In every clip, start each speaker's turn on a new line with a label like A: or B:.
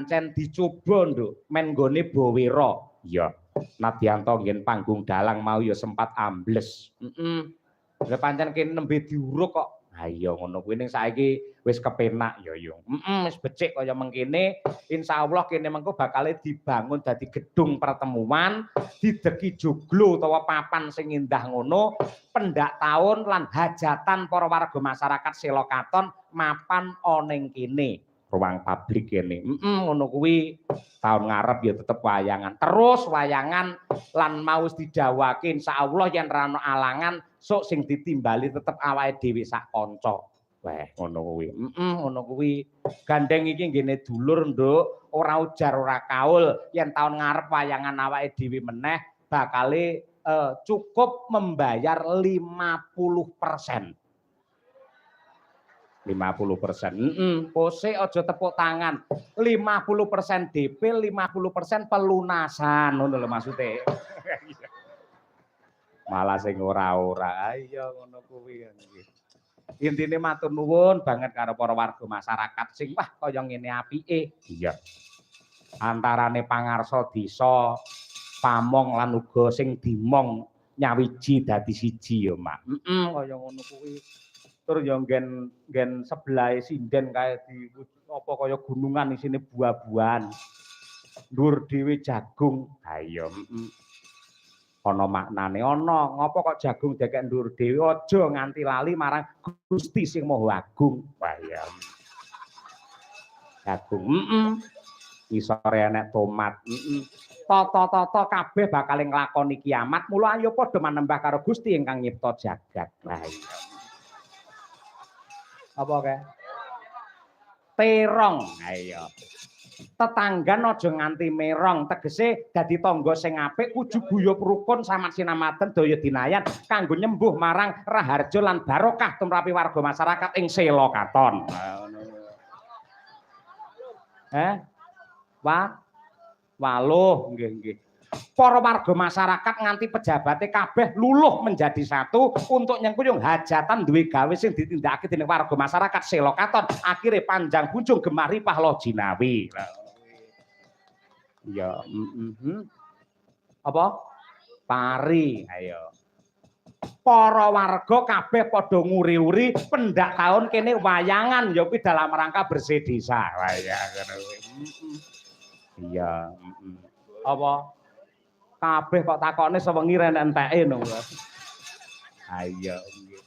A: Pancen dicoba, Nduk, men nggone Bowera. Iya. Nadyanto nggen panggung dalang mau ya sempat ambles. Heeh. Lah pancen kene nembe diuruk kok. Ha iya ngono kuwi, ning saiki wis kepenak ya ya. Heeh, wis becik kaya mengkene. Insyaallah kene mengko bakale dibangun dadi gedung pertemuan, dideki joglo utawa papan sing indah ngono, pendak taun lan hajatan para warga masyarakat Selokaton mapan ana ing kene. Ruang publik kene. Heeh, ngono kuwi. Taun ngarep ya tetep wayangan. Terus wayangan lan mau wis didhawuhake, insyaallah yen ra ana alangan sok sing ditimbali tetep awake dhewe sak kanca. Weh, ngono kuwi. Heeh, ngono kuwi. Gandeng iki nggene dulur, Nduk, ora ujar ora kaul yen taun ngarep wayangan awake dhewe meneh bakale cukup membayar 50%. 50%. Heeh, kose aja tepuk tangan. 50% DP, 50% pelunasan, ngono lho maksude. Malah sing ora-ora. Iya ngono kuwi. Intine matur nuwun banget karo para warga masyarakat sing wah kaya ngene apike. Iya. Antarane pangarsa desa, pamong lan uga sing dimong nyawiji dadi siji ya, Mak. Heeh, kaya ngono kuwi. Tur ya nggen nggen sebelahe sinden kae di apa kaya gunungan isine buah-buahan. Dhuwur dhewe jagung. Ha iya, heeh. Ana maknane ana. Ngopo kok jagung dekek dhuwur dhewe, aja nganti lali marang Gusti sing Maha Agung. Wah iya. Jagung, heeh. Ngisore enek tomat, heeh. Tata-tata kabeh bakal nglakoni kiamat, mula ayo padha manembah karo Gusti ingkang nyipta jagat. Wah iya. Apa kae? Terong. Ha iya. Tetanggan aja nganti merong, tegese dadi tangga sing apik kudu guyub rukun samat sinamaten daya dinayan kanggo nyembuh marang raharja lan barokah tumrapi warga masyarakat ing Selokaton. Eh? Wah. Waluh, nggih nggih. Para warga masyarakat nganti pejabate kabeh luluh menjadi satu untuk nyengkuyung hajatan duwe gawe sing ditindakake dening warga masyarakat Selokaton, akhire panjang punjung gemah ripah loh jinawi. Iya, Apa? Pari, ayo. Para warga kabeh padha nguri-uri pendak taun kene wayangan ya kuwi dalam rangka bersih desa. Wah iya ngono kuwi. Iya, heeh. Apa? Kabeh kok takokne sewengi ra enek enteke no. Ha iya nggih.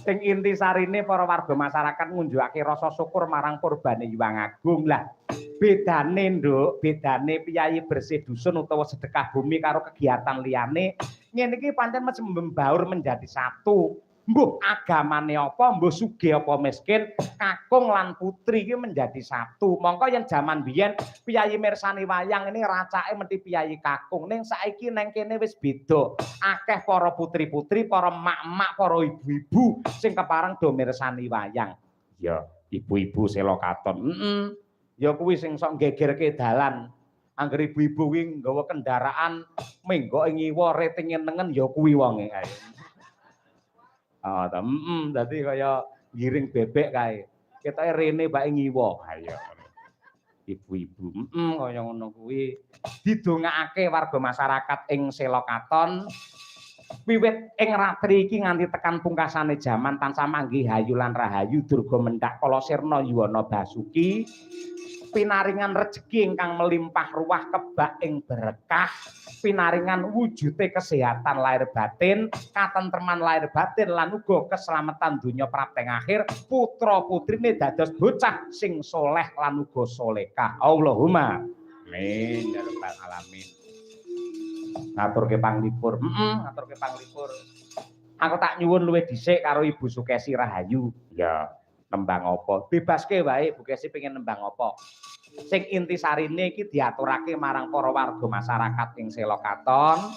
A: Sing intisarine para warga masyarakat ngunjukake rasa syukur marang purbane Hyang Agung. Lah bedane, Nduk, bedane piyayi bersih dusun utawa sedekah bumi karo kegiatan liyane ngene iki pancen mesti membaur menjadi satu. Mbuh agamane apa, mbuh sugih apa miskin, kakung lan putri iki menjadi satu. Mongko yen jaman biyen piyayi mirsani wayang ini racake mesti piyayi kakung. Ning saiki neng kene wis beda. Akeh para putri-putri, para emak-emak, para ibu-ibu sing kepareng do mirsani wayang. Ya, ibu-ibu Selokaton. Heeh. Ya kuwi sing sok nggegerke dalan. Angger ibu-ibu kuwi nggawa kendaraan menggok ing ngiwa ratinge nengen ya kuwi wonge kae. Oh, ta, heeh, dadi kaya giring bebek kae. Ketoke rene bae ngiwa. Ha iya. Ibu-ibu, heeh, kaya ngono kuwi. Didongakake warga masyarakat ing Selokaton wiwit ing ratri iki nganti tekan pungkasane jaman tansah manggih hayu lan rahayu, durga mendhak kala sirna yuwana basuki, pinaringan rejeki ingkang melimpah ruah kebak ing berkah, pinaringan wujute kesehatan lahir batin, katentreman lahir batin lan uga keselamatan donya prapteng akhir, putra putrine dados bocah sing soleh lan uga solehah. Allahumma amin ya rabbal alamin. Ngaturke panglipur, heeh, ngaturke panglipur. Aku tak nyuwun luwih dhisik karo Ibu Sukesi Rahayu. Ya, nembang apa? Bebaske wae, Bu Kesi pengen nembang apa. Sing intisarine iki diaturake marang para warga masyarakat ing Selokaton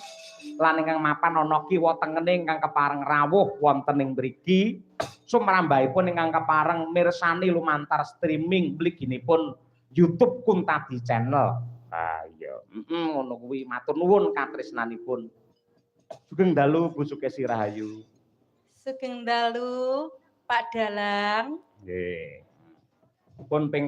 A: lan ingkang mapan ana kiwa tengene ingkang kepareng rawuh wonten ing mriki, sumrambahipun ingkang kepareng mirsani lumantar streaming mliginipun YouTube Kuntadi Channel. Ah iya, heeh, ngono kuwi, matur nuwun katresnanipun. Sugeng dalu, Bu Sukesi Rahayu.
B: Sugeng dalu, Pak Dalang.
A: Nggih. Pun ping